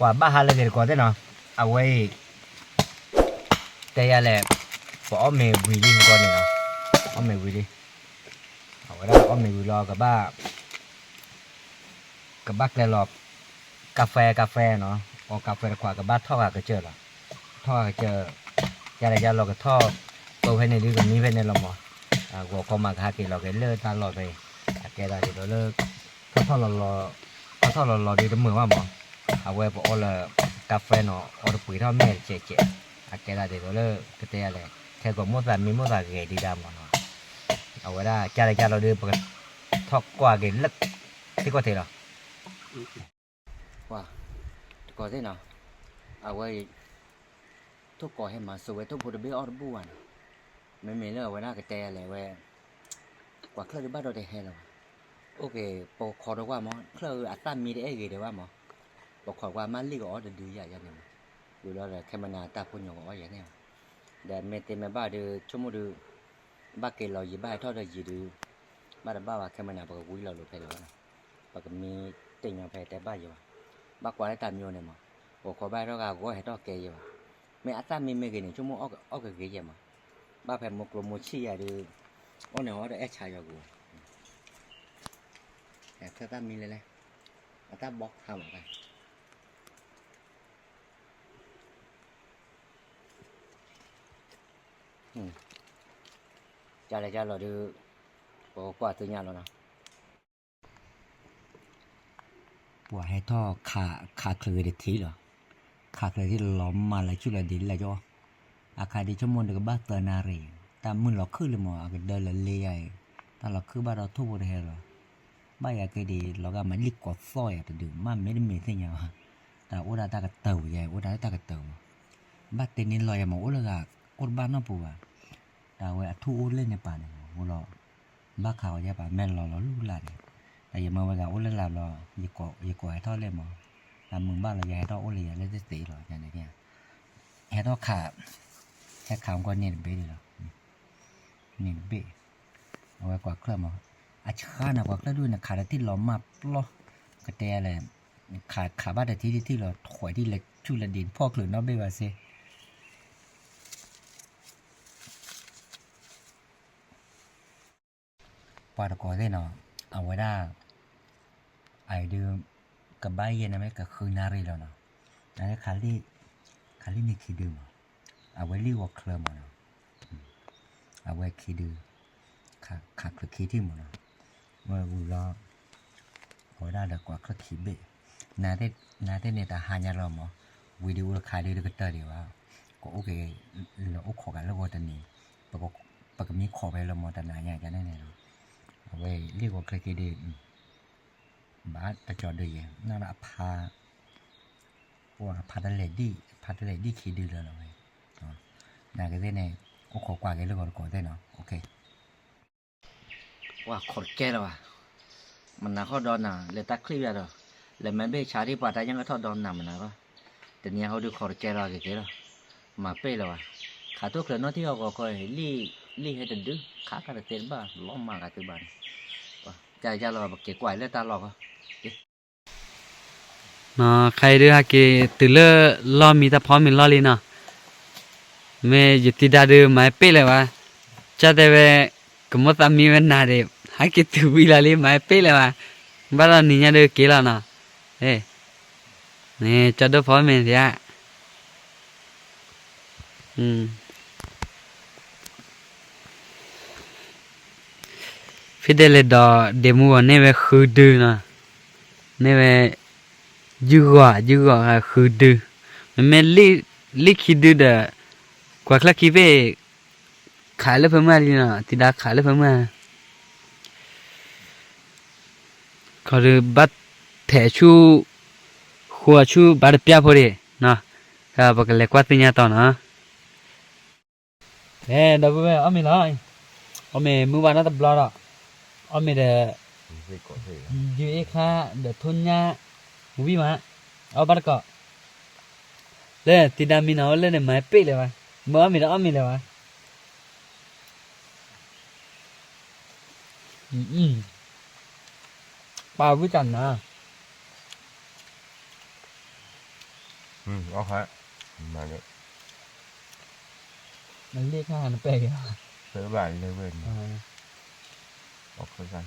ပှၤဘၣ်ဟါလၢဂ့ၤတကိးသ့ၣ်နီၤ, အဝဲအံၤ တဲယၤလဲၣ်, ပအီၣ်မ့ၤဝံၤလံကီန့ၣ်နီၤ, အီၣ်မ့ၤဝံၤလံ, အဝဲဒၣ်အီၣ်မ့ၤဝံၤလီၤ ကဘၣ် ကဘၣ်ကျဲလီၤ ကါဖဲ ကါဖဲနီၤ, အီၣ်ကါဖဲတခွး ကဘၣ်ထီၣ်ဂၤကစၢၢ်လီၤ, ထီၣ်ဂၤကစၢၢ်, ယၤလဲၣ်ယၤလီၤကထီၣ်, ပဝဲဖဲန့ၣ်ဒုးကမံဖဲန့ၣ်လီၤမး, ဂီၤခီမးကဟဲက့ၤလီၤက့ၤလၢတၢ်လီၢ်ဖဲအံၤ, အကဲသးဒ်သိးလၢ ထီၣ်ထီၣ်လီၤလီၤ, ထီၣ်ထီၣ်လီၤလီၤဒုးတမုာ်ဘၣ်မး, အဝဲပအီၣ်လၢ ကါဖဲနီၤ အီၣ်တပှ့ၤထီၣ်မဲာ်တစဲးစဲး, အကဲသးဒ်သိးလၢ ကတဲယၤလဲၣ် ထဲကိးမိၣ်သးမံမိၣ်သးဂဲၤဒံးဒၣ်မးနီၤ, အဝဲဒၣ်ကၢ်လၢကၢ်လီၤဒုး ပကထီၣ်ကွၢ်က့ၤလၢ သ့ၣ်ကီၢ်ထဲလီၤ. ပှၤတကိးသ့ၣ်နီၤ, အဝဲ ထိၣ်ကိးဟဲမၤစိဝဲထိၣ်ဖိတဘ့ၣ်အီၣ်တဘူၣ်ဘၣ်နီၤ, မ့မ့ၢ်လၢအဝဲဒၣ်ကတဲယၤလဲၣ်ဝဲ ကွၢ်ချၢၣ်ဒုးဘၣ်ဒီးတဟဲလၢၤဘၣ်, အိၣ်က့ၤ ပခိးဒီးကွၢ်မး ချၢၣ်အသၣ်မံတအဲၣ်ဂ့ၤဒံးဘၣ်မး, ပခိးကွၢ်မးလံၣ်ကအီၣ်တဒုယၤယၤန့ၣ်မး, ဝံၤလီၤဒီးခဲမနၤတၢ်ဖိညိၣ်ကအီၣ်ယၤန့ၣ်မး, ဒီးမ့ၢ်တ့မ့ၢ်ဘၣ်ဒုး ဆိကမိၣ်ဒုး ဘၣ်က့ၤလီၤယံၤဘၣ်ဟဲထီၣ်ဒီးယံၤဒုး ဘၣ်တဘၣ်ဘၣ် ခဲမနၤပကဝံလီၤလိာ်ဖဲလၢၤဘၣ်နီၤ, ပကမံတ့ၢ်ညီဖဲတဲဘၣ်ယံၤဘၣ်, ဘၣ်ကွၢ်လၢတၢ်မံအိၣ်န့ၣ်မး, ပခိးဘၣ်ဟဲထီၣ်ဂၤဂီၢ်ဟဲထီၣ်ကဲယံၤဘၣ်, မ့ၢ်အသၣ်မံမ့ၢ်ဂ့ၤန့ၣ် ဆိကမိၣ်အီၣ်ကဂ့ၤယဲၢ်မး, ဘၣ်ဖဲမိၢ်ကျိမိၢ်ဆံၣ်ယၤဒုး အီၣ်န့ၣ်အီၣ်တအဲၣ်ဆါယီၤကူၤ, ချၢၣ်သၣ်မံလဲၣ်လဲၣ်, အတၢ်ဘီခါမးတၢ် ကၢ်လဲၣ်ကၢ်လီၤဒုး ပကကွၢ်သ့ၣ်ညါလီၤနီၤ, ပှၤဟဲထီၣ်ခးချၢၣ်ဂ့ၤတထံၣ်လီၤ, ခးချၢၣ်ထံၣ်လီၤမၢ်လၢဆူၣ်လီၤဒံးလၢကၠီ, အခါဒ်ဆိကမိၣ်ဒုးကဘၣ်သၢနၣ်ရံၣ်, တၢ်မုၢ်လီၤခုၣ်လံမး အကဒၢလၢလ့ယၤအံၤ, တၢ်လီၤခုၣ်ဘၣ်ဒီးထိၣ်ဖိတဟဲလီၤ, ဘၣ်ယၤက့ၤဒံးလီၤဂာ်မးလံၣ်ကိးသီၣ်ယၤတဒုး မ့မ့ၢ်တမ့ၢ်သ့ၣ်ညါဘၣ်, တၢ်အိၣ်ဒၣ်တၢ်ကတၢၢ်ပူၤယၤ အိၣ်ဒၣ်တၢ်ကတၢၢ်ပူၤ, ဘၣ်တဲန့ၢ်လီၤယၤမးအိၣ်လၢဂၤ အိၣ်တဘၣ်နီတပူၤဘၣ်, တၢ်ဝဲအထူၣ်အိၣ်လၢန့ၣ်ပာ်န့ၣ်မး အိၣ်လီၤ, ဘၣ်ခးဝဲယဲၢ်ပာ်မဲာ်လီၤလီၤလူၢ်လၢ်န့ၣ်, တၢ်ယမ့ၢ်ဝဲဂၤအိၣ်လၢလၢ်ဘျီ, ယကိးဟဲထီၣ်လဲၣ်မး, တၢ်မုာ်ဘၣ်လီၤယဟဲထီၣ်အိၣ်လၢယၤလၢတသ့လီၤန့ၣ်, ဟဲထီၣ်ခး, ဟဲခးကီၢ်န့ၢ်တဘ့ၣ်လီၤ, န့ၢ်တဘ့ၣ်, အဝဲကွၢ်ချၢၣ်မး, အဆှါန့ၣ်ကွၢ်ချၢၣ်ဒုးန့ၣ် ခးတထံၣ်လီၤမၢ်ပျီ, ကတဲလဲၣ်, ခးခးဘၣ်တထံၣ်တထံၣ်လီၤ ထွဲးထံၣ်လၢဆူၣ်လၢဒံးဖီၣ်ချုးနီတဘ့ၣ်ဘၣ်စ့ ပှၤတကိးသ့ၣ်နီၤ, အဝဲဒၣ် အအံၤဒုး ကဘၣ်ယဲၢ်နၤမ့ၢ်ကဃုနၣ်ရံၣ်လီၤနီၤ, နခးလံာ်န့ၣ်ခံဒုမး, အဝဲလံာ်ဂီၤချၢမးနီၤ, အဝဲခံဒု, ခးချၢၣ်ခံထံၣ်မးနီၤ, ဝဲဝံၤလီၤ, အဝဲဒၣ်ဒီးကွၢ်ချၢၣ်ခံဘ့ၣ်, နၤသ့ၣ်န့ၣ်တဟါညါလီၤမး, ဝံၤဒုးအိၣ်တခါဒုးတကတၢၢ်ဒံးဘၣ်, ကအိၣ်က့ၤ, လၢအိၣ်ခိးကးလၢဂီၤတနံၤ, ပကမံခိးဖဲလၢမးတနၤညါကန့ၣ်န့ၣ်လီၤ, အဝဲလံာ်ဂီၤချၢၣ်ခံဒု ဘၣ်တကၠီဒုယဲၢ် နအဖါ, အဖါတလဲၣ်ဒံၣ် အဖါတလဲၣ်ဒံၣ်ခံဒုလၢလီၤဝဲ, နကသ့ၣ်န့ၣ် အိၣ်ခိးကွၢ်က့ၤလၢဂီၤတကိးသ့ၣ်နီၤ, ပှၤခိးတကဲလၢၤဘၣ်, မနၤဃီဒီးနၤ လဲၤတၢ်ချံၣ်ယၤဒီး, လဲၤမၤဘ့ၣ်ဆါဒ်ပှၤတၢ်ညါကထီၣ်ဒီးနၤမနၤဘၣ်, တနံၤအံၤဟီဒုးခိးတကဲလၢၤက့ၤက့ၤလီၤ, မၤပ့ၣ်လၢၤဘၣ်, ခးထိၣ်ချၢၣ်နီၣ်ထံၣ်အီၤဂီၤခီအံၤ လံာ်ဟဲတဒု ခးကါတသ့တဘၣ် လီၤမၢ်ကးသုဘၣ်န့ၣ်, ကၢ်ကၢ်လီၤပက့ၤကွၢ်လၢတၢ်လီၢ်ဃီ ခါအံၤဒုးဟဲက့ၤတုၤလၢလီၢ်မံတၢ်ဖီမ့ၤလီၢ်လံနီၤ, မ့ၢ်ယတံၤဒါဒုးမၤပ့ၣ်လၢၤဘၣ်, ကၢ်တဲဝဲ, ကမိၣ်သးမံဝဲနၤဒံး ဟဲက့ၤတုၤဝံၤလီၤလံ မၤပ့ၣ်လၢၤဘၣ်, ဘၣ်ဒီးနံၤညါဒုးက့ၤလီၤနီၤ, န့ၣ် ကၠီဒိၣ်ဖီမ့ၤသ့ဧါ ဖဲဒဲးလဲၣ်ဒီး ဒ့မူဂီၤန့ၢ်ဝဲဃုဒုနီၤ, န့ၢ်ဝဲ ယုၢ်ဂီၤ ယုၢ်ဂီၤဃုဒု, မ့မ့ၢ်လံာ်ခံဒုဒီး ကွၢ်ချၢၣ်ခံဘ့ၣ် ခးလၢဖဲမုၢ်လံနီၤ, တံၤဒါခးလၢဖဲမုၢ် ခီဒုးဘၣ်ထဲးဆူၣ် ဃိအဆူၣ်ဘၣ်တပျၢ်ဖိဒံး, ပကလဲၤကွၢ်သ့ၣ်ညါတီၤနီၤ. ဒီပုၢ်ဝဲၢ်အီၣ်မ့ၤလီၤ, အီၣ်မ့ၤမုၢ်ဘၣ်နီတဘျီဒီး, အီၣ်မ့ၤဒီး, ယုၢ်အ့ၣ်ခါဒီးထိၣ်ညၣ်, ဝံၣ်မး, အီၣ်ဘၣ်တကိး, လၢတံၤဒါမံနီၤအိၣ်လၢန့ၣ်မၤပ့ၣ်လၢၤဘၣ်, မ့ၢ်အီၣ်မ့ၤဒီးအီၣ်မ့ၤလၢၤဘၣ် ပာ်ဝံၣ်တၢ်နၤ, အီၣ်ခါ, မၤလၢ, မလ့ၣ်ခါနပဲာ်က့ၤ, သၢဘၣ်လၢဝဲန့ၣ်, အီၣ်ခါ,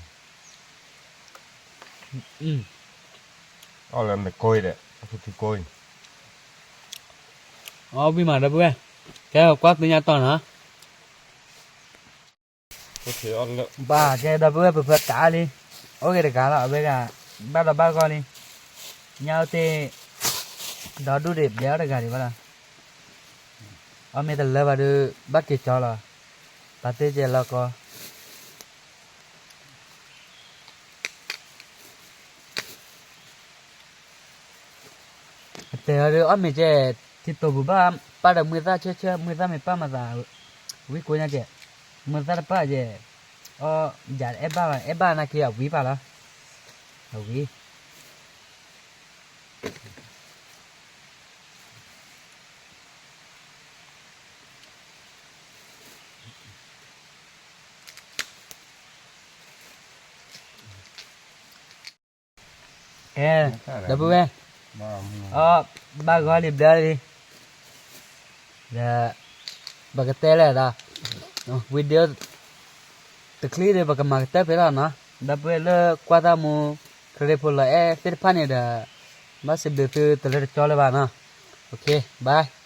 အီၣ်လၢမဲာ်ကိးအံၤဒီး အီၣ်ထူထူကိးအံၤ, အီၣ်ဝံၣ်မးဒီပုၢ်ဝဲၢ်, ကဲကွၢ်သ့ၣ်ညါတီၢ်နီၤ. ဘၣ်ကဲဒီပုၢ်ဝဲၢ် ပဖၢကးလံ, အိၣ်ဂ့ၤတဂၤလီၤ အဝဲဂၤ, ဘၣ်ဒီးဘၣ်ဂီၢ်လံ, ညါအိၣ်တ့ၢ်, ဒီဒူၣ်ဒံးဘျဲးအီၣ်တဂၤဒံးဘၣ်လီၤ, အီၣ်မ့ၢ်တလၢဘၣ်ဒီး ဘၣ်က့ၤကၠီလီၤ, ပာ်တ့ၢ်ကဲလီၤကီ အတဲအီၤဒီး အီၣ်မ့ၢ်ကဲ, ထံတိာ်ပူၤဘၣ်, ပၢ်ဒီးမွေးသားဆၢဆၢ မွေးသားမ့ၢ်ပၢ်မၤသး, ဝံကိးညါကဲ, မွေးသားတပၢ်ကဲ, အီၣ်, ယအဲၣ်ဘၣ်ဘၣ် အဲၣ်ဘၣ်နာ်က့အဝံၤပၢ်လီၤ, အဝံၤ ကဲ, ဒီပုၢ်ဝဲၢ်, အီၣ်ဘၣ်ဂီၢ်လံဘျၢလံ, ဒီး, ပကတဲလဲၣ်ဒီး, video တချံဒီး ပကမၤကတၢၢ်ဖဲလီၤနီၤ, ဒီပုၢ်ဝဲၢ်လၢကွၢ်တၢ်မူ, ခရံာ်ဖိလီၤအဲၣ်သ့ၣ်တဖၣ်န့ၣ်ဒီး, ဘၣ်စံးဘျုးသုတလၢတကၠီလၢၤဘၣ်နီၤ, okay bye.